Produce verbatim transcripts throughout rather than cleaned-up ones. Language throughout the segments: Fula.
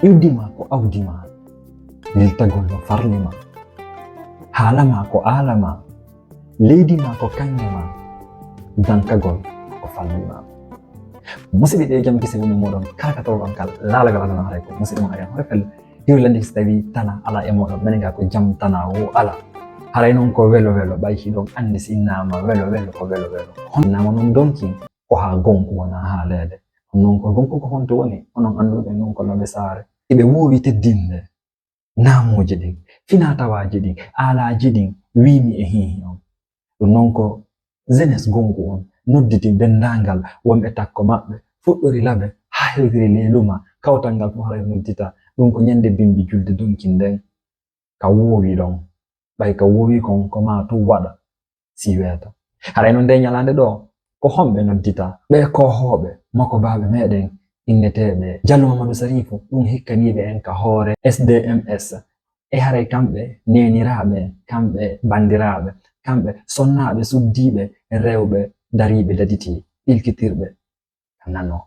Iwdi ma ko awdi ma, liltagol no farli ma. Haala ma ko aala ma, leydi ma ko kaŋŋe ma, dankagol ko falli ma. Musidɓe, ɗe jam kise woni mooɗon kala ka tawɗon kal laalagal aduna, haray ko musidɗo mon Aryan Hoore Pelle. Hiwri landi so tawi tana ala e mooɗon, menen ga ko jam tana wo ala. Haray noon ko welo welo, ɓay hiɗon anndi si innama welo welo ko welo welo. Hon innama noon donkin ko haa gonku wona haaleede. Noon ko gonku ko honto woni? Onon annduɓe noon ko loɓe saare. Iɓe woowi teddinde naamuuji ɗin, finaa-tawaaji ɗin, aalaaji ɗin, wiimi e hiihi on. Ɗum noon ko jeunesse gonku on nodditi denndaangal wonɓe takko maɓɓe, fuɗɗori laɓe haa hewtiri leeluma, kawtal ngal fof haray noddita. Ɗum ko ñande bimbi julde donkin nden, ka woowi ɗon. Ɓay ka woowi kon, ko maa tun waɗa si weeta. Haray non nde ñalaande ɗo, ko homɓe noddita? Ɓee koohooɓe, makobaaɓe meɗen inneteeɓe Jallo Mamadou Sarifou, ɗum hikkaniiɓe en ka hoore S D M S. E haray kamɓe neeniraaɓe, kamɓe banndiraaɓe, kamɓe sonnaaɓe suddiiɓe rewɓe dariiɓe daditii, ɗilkitirɓe ka nano.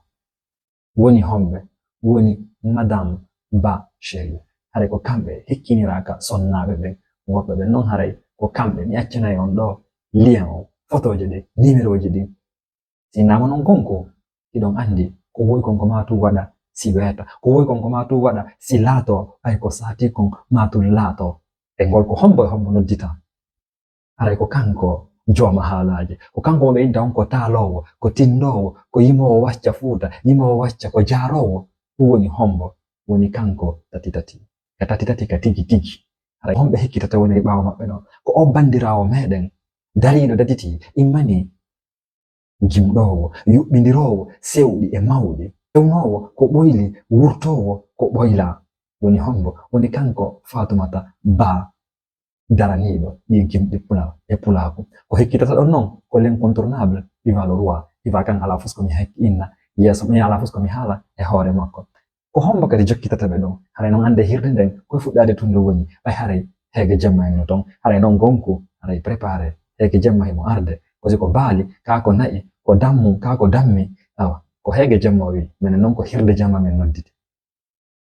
Woni homɓe? Woni Madame Ba Chérie. Haray ko kamɓe hikkiniraaka sonnaaɓe ɓen. Woɓɓe ɓen non haray ko kamɓe. Mi accanay on ɗo lien on, fotooje ɗen, nimerooji ɗin. Si innama non gonku, hiɗon anndi ko woy kon ko maa tun waɗa si weeta. Ko woy kon ko maa tun waɗa si laatoo, ɓay ko saatii kon maa tun laatoo. E ngol ko hombo e hombo noddita? Haray ko kanko jooma haalaaji. Ko kanko mo ɓe innta on ko taaloowo, ko tinndoowo, ko yimoowo wacca Fuuta, yimoowo wacca, ko jaaroowo. Ɗum woni hombo? Woni kanko tati tati. Ka tati tati ka tigi tigi. Haray homɓe hikkitata woniri ɓaawo maɓɓe ɗon? Ko o banndiraawo meɗen dariiɗo daditii, immanii, gimɗoowo, yuɓɓindiroowo sewɗi e mawɗi, fewnoowo ko ɓoyli, wurtoowo ko ɓoylaa. Woni hombo? Woni kanko Faatumata Ba, daraniiɗo ɗii gimɗi pulaar e pulaaku. Ko hikkitata ɗon non ko l'incontournable Iva le Roi. Iva kan alaa fus ko mi hek-, inna yeeso, mi alaa fus ko mi haala e hoore makko. Ko hombo kadi jokkitata ɓe ɗon? Haray non annde hirde nden koye fuɗɗaade tun nde woni. Ɓay haray heege jemma en no ton. Haray non gonku, haray préparé. Heege jemma himo arde. Ko si ko baali, kaa ko na'i, ko dammu, kaa ko dammi. Awa, ko heege jemma o wi, menen non ko hirde jemma men nodditi.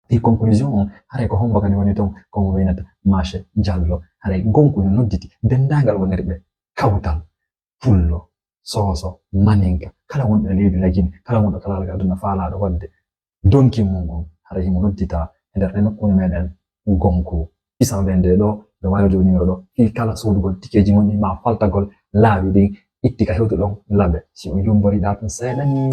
Fii conclusion on, haray ko hombo kadi woni ton? Ko mo waynata Mace Jallo. Haray gonku no nodditi denndaangal wonirɓe kawtal. Pullo, Sooso, Maninka, kala wonɗo e leydi Lagine, kala wonɗo ka laalagal aduna faalaaɗo waɗde donkin mum on, haray himo noddita e nder ɗee nokkuure meɗen gonku. Six cent vingt-deux ɗo, ɓe waawi jooni numéro ɗo. Fii kala soodugol tikeeji mon ɗin, maa faltagol laawi ɗin, itti ka hewtuɗon laɓe. Si on yumboriɗaa tun seeɗa ni,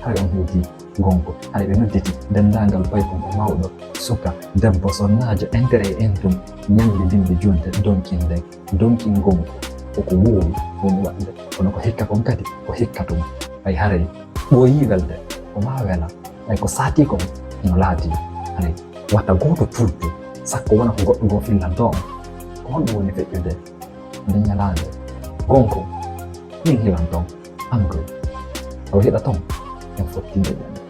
haray on hewti gonku. Haray ɓe nodditi denndaangal paykun e mawɗo, suka, debbo, sonnaajo, entere e entum, ñande dimbi julde donkin nden. Donkin gonku, ko ko woowi woni waɗde, kono ko hikka kon kadi, ko hikka tun. Ɓay haray ɓooyii welde, ko maa wela, ɓay ko saatii kon, hino laatii. Haray wata gooto tultu, sakko wona ko goɗɗo goo fillantoo on. Ko honɗum woni feƴƴude nde ñalaande? Gonku, min hilan ton, anndu, tawa hiɗa ton, en fottinde ɓen.